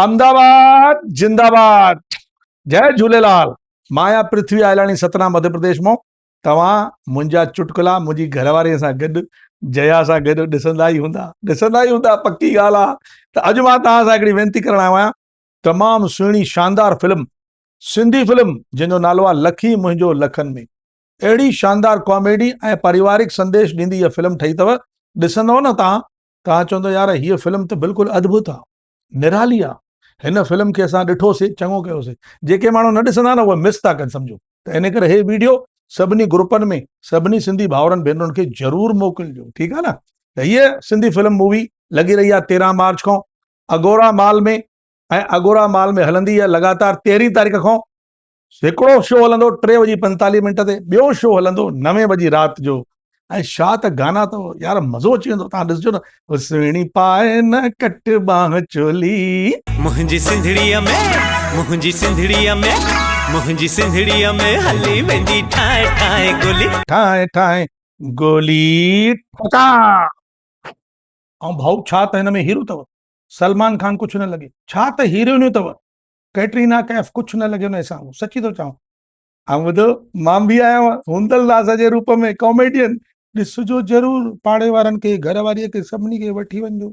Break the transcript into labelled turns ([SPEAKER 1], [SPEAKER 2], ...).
[SPEAKER 1] احمدآباد زندآباد جئي جهوليلال مان آهيان پرٿوي آئلاڻي ستنا مڌيه پرديش مان توهان منهنجا چٽڪلا منهنجي گهر واري سان گڏ جيا سان گڏ ڏسندا ئي هوندا ڏسندا ئي هوندا پڪي ڳالهه آ ته اڄ مان توهان سان هڪڙي وينتي ڪرڻ آيو آهيان تمام سهڻي شاندار فلم سنڌي فلم جنهن جو نالو آ لکي منهنجو لکن ۾ اهڙي شاندار ڪاميڊي ۽ پريوارڪ سنديش ڏيندي هيء فلم ٺهي اٿو ڏسندو نه توهان توهان چوندو يار هيء فلم ته بلڪل ادڀت آ نرالي آ هن فلم کي اسان ڏٺو سي چڱو ڪيو سي جيڪي ماڻهو نه ڏسندا نه اهي مس ٿا ڪن سمجهو ته ان ڪري هي ويڊيو سڀني گروپن ۾ سڀني سنڌي ڀائرن ڀينرن کي ضرور موڪلجو ٺيڪ آ نه ته هيء سنڌي فلم مووي لڳي رهي آ 13 مارچ کان اگورا مال ۾ ۽ اگورا مال ۾ هلندي هي لڳاتار 13 تاريخ کان هڪڙو شو هلندو ٽي وڄي پنجيتاليهه منٽ تي ٻيو شو هلندو نوين بجي رات جو ۽ شا ته گانا اٿو يار مزو اچي ويندو تان ڏسجو نه او سهڻي پائي نه ڪٽ ٻانهن چولي.
[SPEAKER 2] منهنجي سنڌڙيء ۾ منهنجي سنڌڙيء ۾ منهنجي سنڌڙيء ۾ هلي ويندي ٺانء ٺانء گولي.
[SPEAKER 1] ٺانء ٺانء گولي ٺڪا. ۽ ڀائو ڇا ته هن ۾ هيرو اٿو سلمان خان ڪجهه نه لڳي ڇا ته هيروئنيون اٿو ڪيٽرينا ڪيف ڪجهه نه لڳيو نه سامهون سچي ٿو چوان آئون ٻڌو مان به آيو هوندل داس جي روپ ۾ ڪاميڊين ڏسجو ضرور پاڙي وارن کي گهر واري کي سڀني کي وٺي وڃجو.